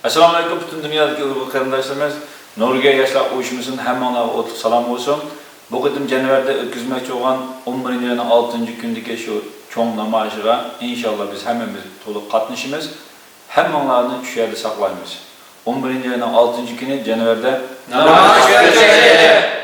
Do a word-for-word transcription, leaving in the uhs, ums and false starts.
ئەسسالامۇئەلەيكۇم، پۈتۈن دۇنيادىكى ئۇيغۇر قېرىنداشلىرىمىز. نورۋېگىيە ياشلار ئۇيۇشمىسىدىن ھەممىڭلارغا ئوتلۇق سالام بولسۇن. بۇ قېتىم جەنۋەردە ئۆتكۈزمەكچى بولغان ئون بىرىنچى ئاينىڭ ئالتىنچى كۈنىدىكى شۇ چوڭ نامايىشىغا ئىنشاللا بىز ھەممىمىز تولۇق قاتنىشىمىز. ھەممىڭلارنى شۇ يەردە ساقلايمىز. ئون بىرىنچى ئاينىڭ ئالتىنچى كۈنى جەنۋەردە نامايىش كۆرسەتكەيلى!